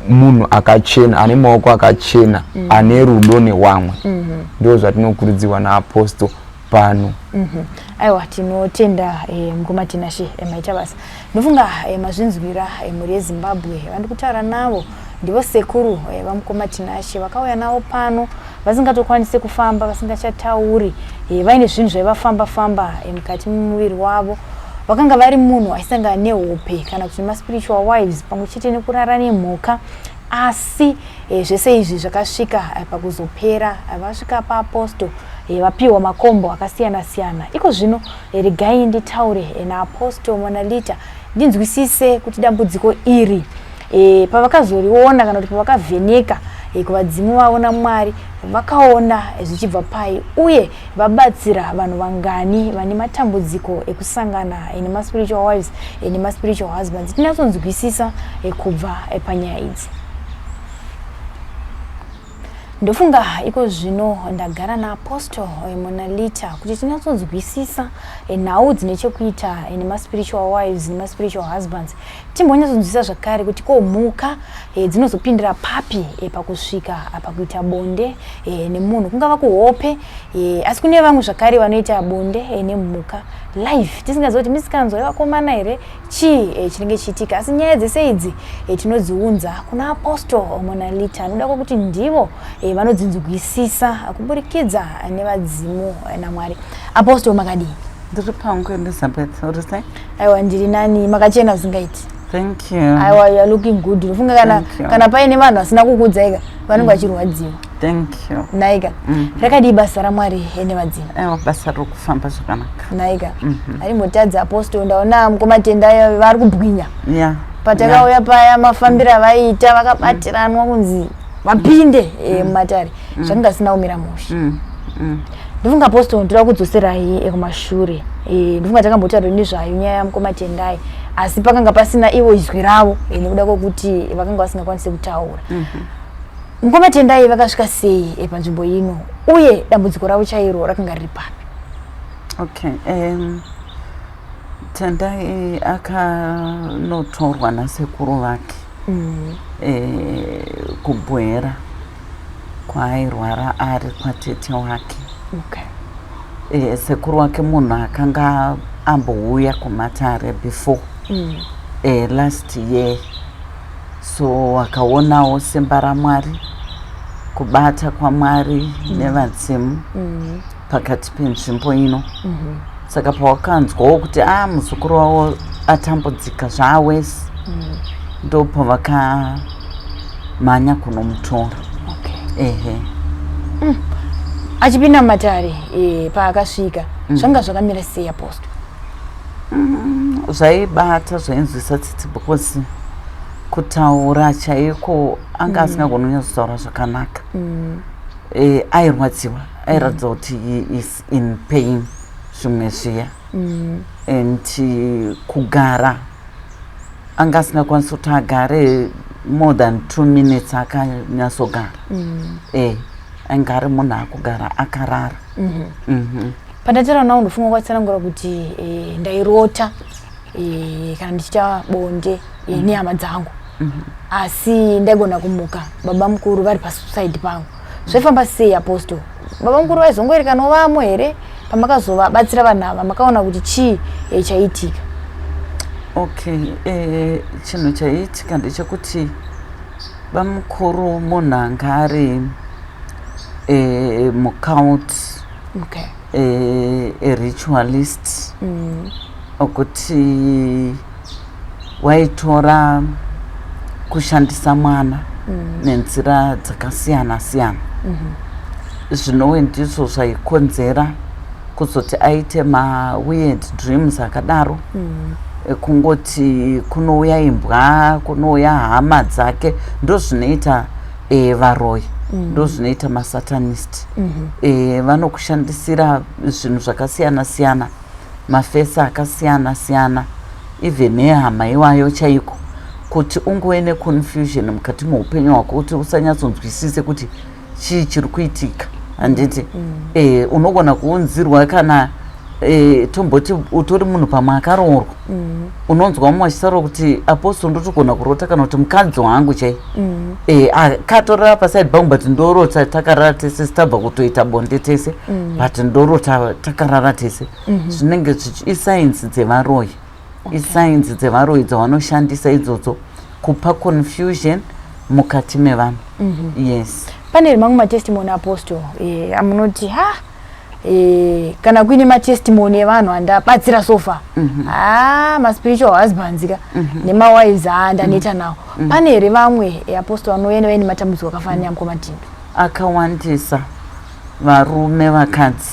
munhu akachena, ane maoko akachena, ane rudo newamwe. Ndo zvatinokurudzirwa naapostle pano. Aiwa, tinotenda mukoma Tinashe, maita basa. Ndofunga mazvinzwira, mhuri yeZimbabwe. Vandiri kutaura navo ndivo sekuru vamukoma Tinashe vakauya navo pano vasingatokwanisi kufamba, vasingachatauri, vaine zvinhu zvaivafamba famba mukati memuviri wavo. Vakanga vari munhu aisangana nehope kana kuti nemaspiritual wives pamwe chete nekurara nemhuka, asi zvese izvi zvakasvika pakuzopera vasvika paapostle, vapiwa makombo akasiyana siyana. Iko zvino regai nditaure naapostle Monalita ndinzwisise kuti dambudziko iri pavakazoriona kana kuti pavakavheneka kuvadzimu vavo naMwari, vakaona zvichibva pai, uye vabatsira vanhu vangani vane matambudziko ekusangana nemaspiritual wives nemaspiritual husbands. Tinyatsonzwisisa kubva panyaya idzi. Ndofunga iko zvino ndagara naApostle Monalita kuti tinyatsonzwisisa nhau dzine chekuita nemaspiritual wives nemaspiritual husbands. Timbonyatsonzwisisa zvakare kuti ko mhuka dzinozopindira papi pakusvika pakuita bonde nemunhu, kungava kuhope, asi kune vamwe zvakare vanoita bonde nemhuka live, tisingazivi kuti misikanzwa yevakomana here, chii chinenge chiitika. Asi nyaya dzese idzi tinodziunza kuna Apostle Monalita anoda kwekuti ndivo vanodzinzwisisa kuburikidza nevadzimu naMwari. Apostle, makadii? Ndiri pangu, Elizabeth, uri sei? Aiwa, ndiri nani. Makachena zvingaiti. Thank you. Aiwa, you are looking good. Unofunga kana Thank you. kana paine vanhu vasina kukudzaika, vanenge vachirwadziwa. Thank you. Naika, rakadii basa raMwari nevadzimu? Aiwa, basa riri kufamba zvakanaka. Naika, arimbotadza Apostle, ndaona mukoma Tendai vari kubwinya. Patakauya paya, mafambiro avaiita vakabatiranwa kunzi vapinde mumatare, zvakanga zvisina kumira mushe. Ndofunga Apostle, ndoda kudzoserai kumashure. Ndofunga takambotaura nezvayo nyaya yamukoma Tendai, asi pakanga pasina ivo izwi ravo nekuda kwekuti vakanga vasingakwanisi kutaura. Mukoma Tendai vakasvika sei panzvimbo ino, uye dambudziko ravo chairo rakanga riri papi? Okay, Tendai akanotorwa nasekuru vake kuBwera kwaairwara ari kwatete wake. Sekuru wake munhu akanga ambouya kumatare before, last year, so akaonawo simba raMwari, kubata kwaMwari nevadzimu pakati penzvimbo ino. Saka pawakanzwawo kuti a muzukuru wavo atambudzika zvaawesi, ndopavakamhanya kunomutora. Ehe. Achipinda mumatare, paakasvika zvanga zvakamira sei, Apostle? Zvaibata, zvainzwisa tsitsi, because kutaura chaiko anga asingagoni kunyatsotaura zvakanaka. Airwadziwa, airatidza kuti he is in pain, zvimwe zviya, and kugara anga asingakwanisi kuti agare more than 2 minutes akanyatsogara. Anga ari munhu akugara akarara. Pandataura nawo, ndofunga kwatsanangura kuti ndairota kana ndichiita bonde nehama dzangu, asi ndaigona kumuka baba mukuru vari paside pangu. Zvaifamba sei, Apostle? Baba mukuru vaizongoerekanawo vamo here? Pamakazovabatsira vanhu ava, makaona kuti chii chaiitika? Okay, chinhu chaiitika ndechekuti bamukuru munhu anga ari mucult, aritualist, okuti waitora kushandisa mwana nenzira dzakasiyana siyana. Zvinove ndizvo zvaikonzera kuzoti aite maweird dreams akadaro, ekungoti kunouya imbwa, kunouya hama dzake. Ndo zvinoita varoyi, ndo zvinoita masatanist. Vanokushandisira zvinhu zvakasiyana siyana, mafesi akasiyana siyana, even nehama iwayo chaiko, kuti ungove neconfusion mukati meupenyu hwako, kuti usanyatsonzwisise kuti chii chiri kuitika, handiti? Unogona kuunzirwa kana tomboti utori munhu pamwe akaroorwa, unonzwa mumwe achitaura kuti, "Apostle, ndotogona kurota kana kuti mukadzi wangu chai akatorara paside pangu, but ndorota takarara tese, sitabva kutoita bonde tese, but ndorota takarara tese." Zvinenge isigns dzevaroyi, isigns dzevaroyi dzavanoshandisa idzodzo kupa confusion mukati mevanhu. Yes. Pane mamwe matestimony, Apostle, amunoti ha, kana kuine matestimony evanhu andabatsira so far, ha, maspiritual husbands ka nemawives, ha, ndaneta nawo, pane here vamwe, Apostle, vanouya vaine matambudziko akafanana neamukoma Tindo? Akawandisa, varume, vakadzi.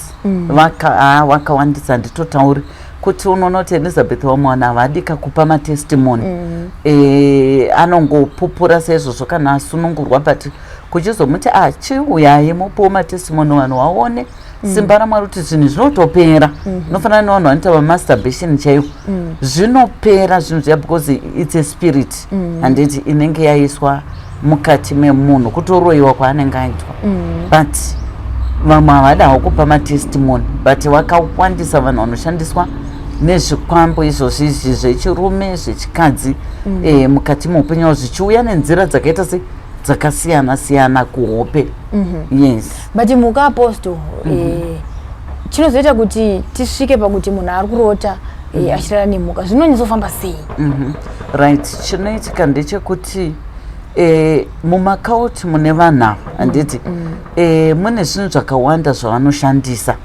Ha, wakawandisa, handitotauri kuti unoona kuti Elizabeth, vamwe vanhu havadi kakupa matestimony. Anongopupura saizvozvo kana asunungurwa, but kuchizomuti, "Ah, chiuyai mupiwo matestimony, vanhu vaone simba raMwari kuti zvinhu zvinotopera." Unofanana nevanhu vanoita vamasturbation chaivo, zvinopera zvinhu zviya, because it's a spirit, handiti, inenge yaiswa mukati memunhu, kutoroyiwa kwaanenge aitwa. But vamwe havadawo kupa matestimony, but vakawandisa vanhu vanoshandiswa nezvikwambo izvozvi izvi, zvechirume, zvechikadzi, mukati meupenyu hwavo, zvichiuya nenzira dzakaita se dzakasiyana siyana kuhope. Yes. But mhuka, Apostle, chinozoita kuti tisvike pakuti munhu ari kurota achirara nemhuka, zvinonyatsofamba sei? Right, chinoitika ndechekuti mumacult mune vanhu ava, handiti? Mune zvinhu zvakawanda zvavanoshandisa,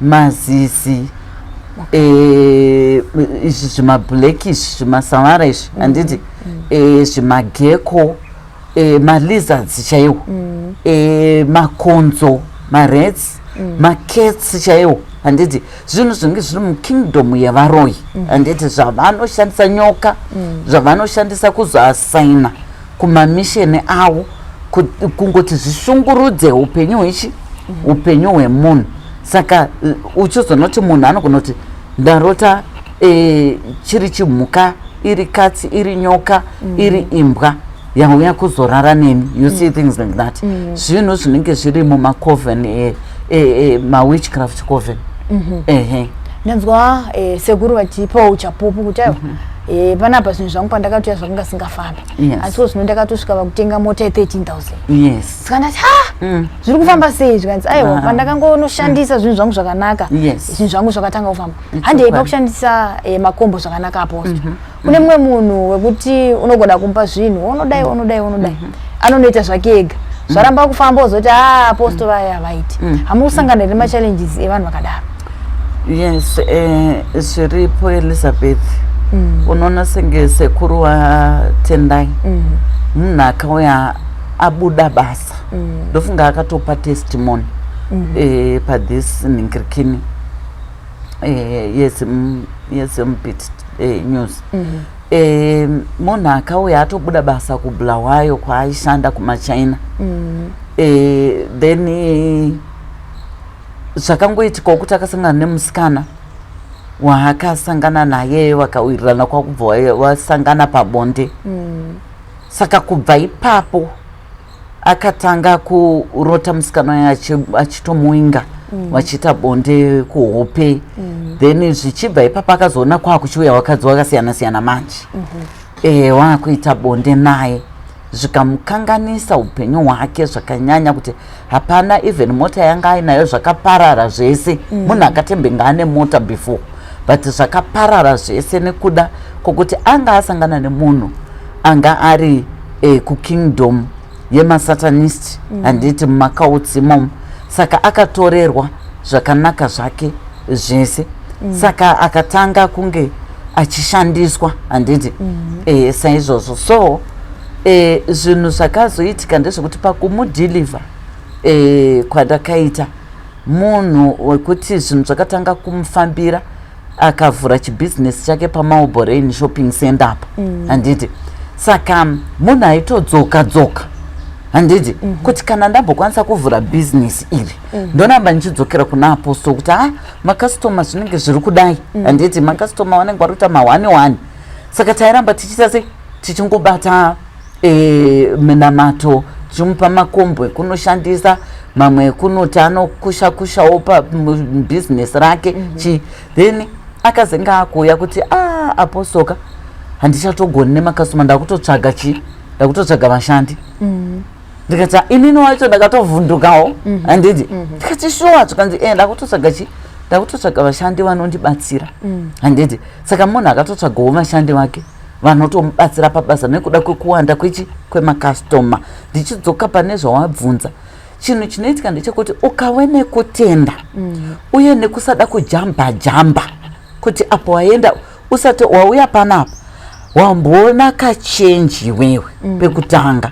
mazizi, izvi zvimablack izvi, zvimasavara izvi, handiti? Zvimagecko, malizards chaiwo, makonzo, marats, macats chaiwo, handiti? Zvinhu zvinenge zviri mukingdom yevaroyi, handiti? Zvavanoshandisa, nyoka, zvavanoshandisa kuzoasaina kumamisheni avo, kungoti zvishungurudze upenyu hwechi upenyu hwemunhu. Saka uchizonoti munhu anogona kuti ndarota chiri chimhuka, iri katsi, iri nyoka, iri imbwa yauya kuzorara neni. You see things like that, zvinhu zvinenge zviri mumacoven, mawitchcraft coven, ehe. Ndanzwa sekuru vachipawo uchapupu kuti aiwa, panapa zvinhu zvangu pandakatoya zvakanga singafambi, asiwo zvino ndakatosvika pakutenga mota ye13 000. Saka ndati, ha, zviri kufamba sei? Zvikanzi, aiwa, pandakangonoshandisa zvinhu zvangu zvakanaka, zvinhu zvangu zvakatanga kufamba. Handei pakushandisa makombo zvakanaka, Apostle. Kune mumwe munhu wekuti unogona kumupa zvinhu, unodai, unodai, unodai, anonoita zvake ega, zvaramba kufamba, ozoti, a, Apostle vaya vaiti. Hamuri kusangana nemachallenges evanhu vakadaro? Yes, zviripo, Elizabeth. Unoona senge sekuru waTendai, munhu akauya abuda basa, ndofunga akatopa testimony pathis nhingirikini yeZimbit News. Munhu akauya atobuda basa kuBulawayo kwaaishanda kumaChina. Then zvakangoitikawo kuti akasangana nemusikana waakasangana naye, vakawirirana, kwakubva vasangana pabonde. Saka kubva ipapo akatanga kurota musikana uyu achitomuinga, vachiita bonde kuhope. Then zvichibva ipapo akazoona kwakuchiuya vakadzi vakasiyana siyana manje, waakuita bonde naye, zvikamukanganisa upenyu hwake zvakanyanya, kuti hapana even mota yanga ainayo, zvakaparara zvese. Munhu akatembenga ane mota before, but zvakaparara zvese nekuda kwokuti anga asangana nemunhu anga ari kukingdom yemasatanist, handiti? Mumakautsi imomo. Saka akatorerwa zvakanaka zvake zvese. Saka akatanga kunge achishandiswa, handiti? Saizvozvo. So zvinhu zvakazoitika ndezvekuti pakumudeliver kwandakaita munhu wekuti zvinhu zvakatanga kumufambira, akavhura chibhizinesi chake paMarlborough Shopping Center apa, handiti? Saka munhu aitodzoka dzoka, handiti? Kuti kana ndambokwanisa kuvhura bhizinesi iri, ndoramba ndichidzokera kuna Apostle kuti, ha, makastoma zvinenge zviri kudai, handiti? Makastoma vanenge vari kuita ma1 1. Saka tairamba tichiita sei, tichingobata minamato, tichimupa makombo ekunoshandisa, mamwe ekunoti anokusha kushawo pabhizinesi rake chi. Then akazenge akuuya kuti, a, Apostle ka, handichatogoni nemakastoma, ndakutotsvaga chi ndakutotsvaga vashandi. Ndikati, inini wacho ndakatovhundukawo, handiti? Ndikati, sure? Zvikanzi, e, ndakutotsvaga chi ndakutotsvaga vashandi vanondibatsira, handiti? Saka munhu akatotsvagawo vashandi vake vanotomubatsira pabasa nekuda kwekuwanda kwechi kwemakastoma. Ndichidzoka pane zvawabvunza, chinhu chinoitika ndechekuti ukave nekutenda uye nekusada kujamba jamba, kuti apo waenda, usati wauya panapa wamboona kachange iwewe pekutanga,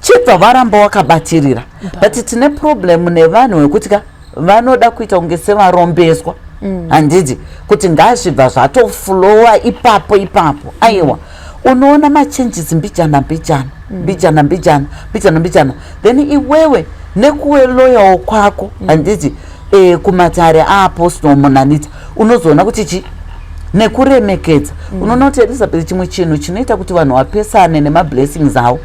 chibva varamba wakabatirira. But tine problem nevanhu wekuti ka vanoda kuita kunge sevarombeswa, handiti? Kuti ngazvibva zvatoflowa ipapo ipapo. Aiwa, unoona machanges mbijana mbijana, mbijana mbijana, mbijana mbijana. Then iwewe nekuwe loyal kwako, handiti, kumatare aApostle Munanita, unozoona kuti chi Nekuremekedza. Unoona kuti, Elizabeth, chimwe chinhu chinoita kuti vanhu vapesane nemablessings avo,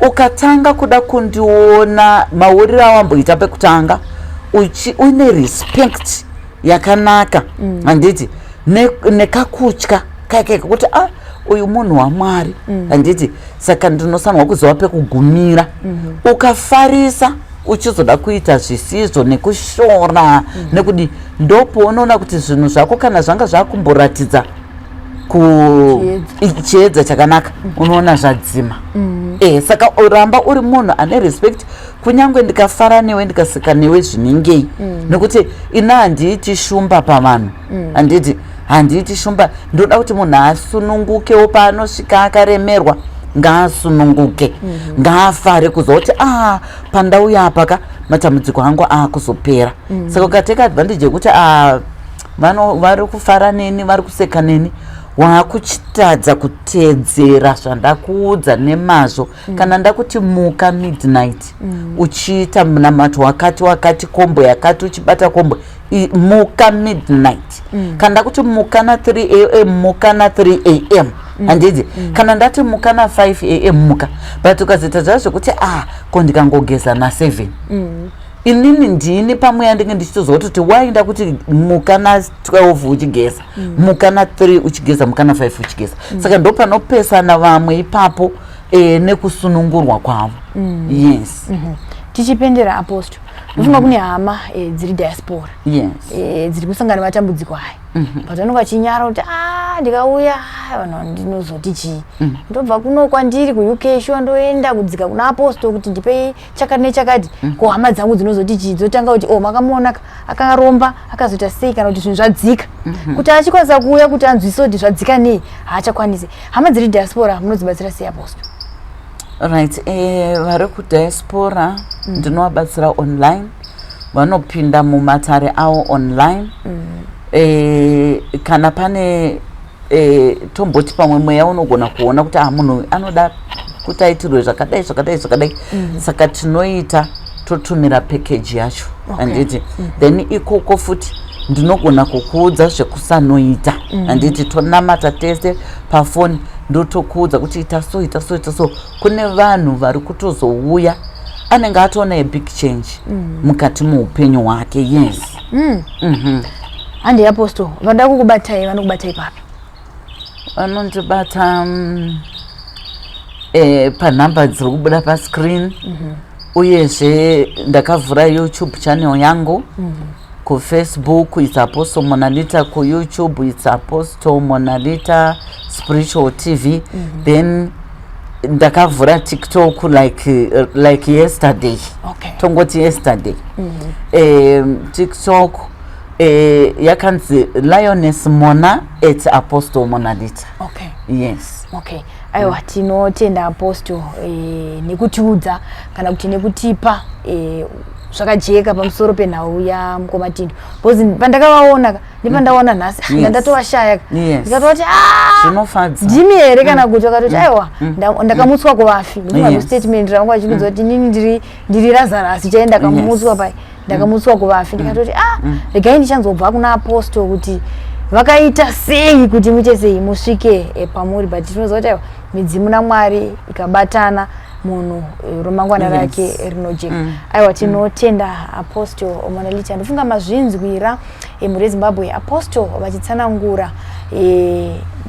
ukatanga kuda kundiona mauriro awamboita pekutanga uine respect yakanaka, handiti, nekakutya kaikai kuti, ah, uyu munhu waMwari, handiti, saka ndinofanirwa kuziva pekugumira. Ukafarisa uchizoda kuita zvisizvo nekushora nekudi, ndopounoona kuti zvinhu zvako kana zvanga zvakumboratidza chiedza chakanaka, unoona zvadzima. Saka uramba uri munhu ane respect, kunyange ndikafara newe, ndikaseka newe zvinengei, nekuti ina handiiti shumba pavanhu, handiti, handiiti shumba. Ndoda kuti munhu asunungukewo paanosvika akaremerwa, ngaasununguke, ngaafare kuziva kuti, a, pandauya apa ka, matambudziko angu aakuzopera. Saka ukateka advantage yekuti, a, vari kufara neni, vari kuseka neni, waakuchitadza kuteedzera zvandakuudza nemazvo. Kana ndakuti muka midnight, uchiita munamato wakati wakati, kombo yakati, uchibata kombo, muka midnight. Kana ndakuti muka na3 am, muka na3 am, handiti? Kana ndati muka na5 am, muka. But ukazoita zvaa zvekuti, ah, ko ndikangogeza na7, inini ndini pamweya ndinge ndichitozwa kuti waenda kuti muka na12 uchigeza, muka na3 uchigeza, muka na5 uchigeza. Saka ndo panopesana vamwe ipapo, nekusunungurwa kwavo, yes. Tichipendera, Apostle, ndofunga kune hama dziri diaspora, dziri kusangana nematambudziko aya, but vanenge vachinyara kuti, a, ndikauya, vanhu ndinozoti chii? Ndobva kuno kwandiri kuUK, shuwa ndoenda kudzika kuna Apostle kuti ndipei chakati nechakati, ko hama dzangu dzinozoti chii? Dzotanga kuti, o, makamuona akaromba, akazoita sei, kana kuti zvinhu zvadzika. Kuti achikwanisa kuuya kuti anzwise kuti zvadzika nei, haachakwanisi. Hama dziri diaspora munodzibatsira sei, Apostle? Right, vari kudiaspora ndinovabatsira online. Vanopinda mumatare avo online. Kana pane, tomboti pamwe mweya unogona kuona kuti, ah, munhu uyu anoda kuti aitirwe zvakadai, zvakadai, zvakadai, saka tinoita totumira package yacho, handiti? Then ikoko futi ndinogona kukuudza zvekusanoita, handiti? Tonamata tese pafoni, ndotokuudza kuti ita so, ita so, ita so. Kune vanhu vari kutozouya anenge atoona a big change mukati muupenyu hwake, yes. Handi, Apostle, vanoda kukubatai vanokubatai papi? Vanondibata panhamba dziri kubuda pascreen. Uyezve ndakavhura YouTube channel yangu. KuFacebook it's Apostle Monalita, kuYouTube it's Apostle Monalita Spiritual TV. Then ndakavhura TikTok like yesterday, tongoti yesterday. TikTok yakanzi Lioness Mona at Apostle Monalita. Yes. Okay, aiwa, tinotenda, Apostle, nekutiudza kana kuti nekutipa zvakajeka pamusoro penhau yamukoma Tindo, because pandakavaona ka, nepandaona nhasi, ndandatovashaya ka. Ndikatoti, "Ah, Zvinofadza. ndimi here?" Kana kuti vakatoti, "Aiwa, ndakamutswa kuvafi." Ndofunga statement rangu vachikuudza kuti inini ndiri Lazarus chai, ndakamutswa pai, ndakamutswa kuvafi. Ndikatoti, ah, regai ndichanzobva kuna Apostle kuti vakaita sei kuti muite sei musvike pamuri. But tinoziva kuti aiwa, midzimu naMwari ikabatana, munhu romangwana rake rinojeka. Aiwa, tinotenda, Apostle Monalita. Ndofunga mazvinzwira, mhuri yeZimbabwe, Apostle vachitsanangura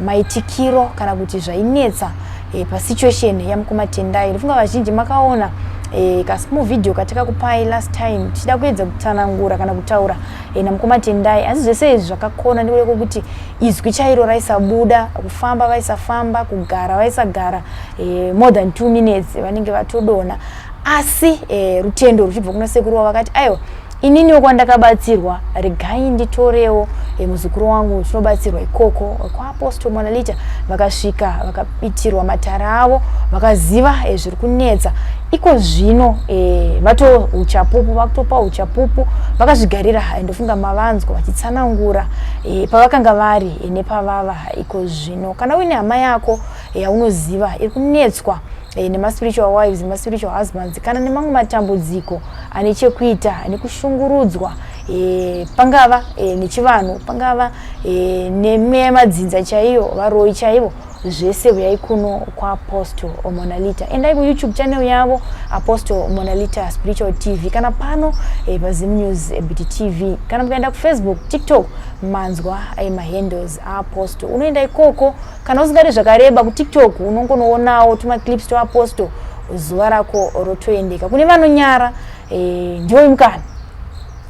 maitikiro kana kuti zvainetsa pasituation yamukoma Tendai. Ndofunga vazhinji makaona kasmall video katakakupai last time tichida kuedza kutsanangura kana kutaura namukoma Tendai, asi zvese izvi zvakakona nekuda kwekuti izwi chairo raisabuda, kufamba vaisafamba, kugara vaisagara more than 2 minutes vanenge vatodona. Asi rutendo ruchibva kuna sekuru wavo, vakati, aiwa, ininiwo kwandakabatsirwa, regai nditorewo muzukuru wangu tinobatsirwa ikoko kwaApostle Monalita. Vakasvika, vakaitirwa matara avo, vakaziva zviri kunetsa. Iko zvino vato uchapupu, vakutopa uchapupu vakazvigarira. Ndofunga mavanzwa vachitsanangura pavakanga vari nepavava iko zvino. Kana uine hama yako yaunoziva iri kunetswa nemaspiritual wives, nemaspiritual husbands, kana nemamwe matambudziko ane chekuita nekushungurudzwa. e, pangava e, nechivanhu pangava e, nemweya yemadzinza chaiyo varoyi chaivo zvese huyai kuno kwaapostle Monalita endai kuyoutube channel yavo Apostle Monalita Spiritual TV kana pano e, paZim News e, Bt TV kana mukaenda kufacebook tiktok manzwa e, mahandles aapostle unoenda ikoko kana usingadi zvakareba kutiktok unongonoonawo tumaclips toapostle zuva rako rotoendeka kune vanonyara e, ndiwo mukana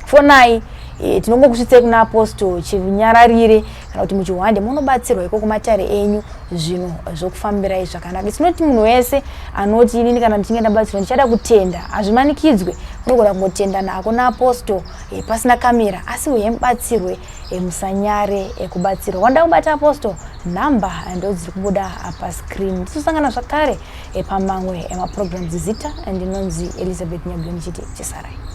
fonai e, tinongokusvitsai kuna apostle chinyararire kana kuti muchihwande munobatsirwa ikoko matare enyu zvinhu zvokufambirai zvakanaka tinoti munhu wese anoti inini kana ndichinge ndabatsirwa ndichada kutenda hazvimanikidzwe unogona kungotenda nako naapostle e, pasina kamera asi uye mubatsirwe e, musanyare e, kubatsirwa wanda kubata apostle nhamba ndo dziri kubuda pascreen tisosangana zvakare e, pamamwe emaprograms zita ndinonzi Elizabeth Nyabyo ndichiti chisarai.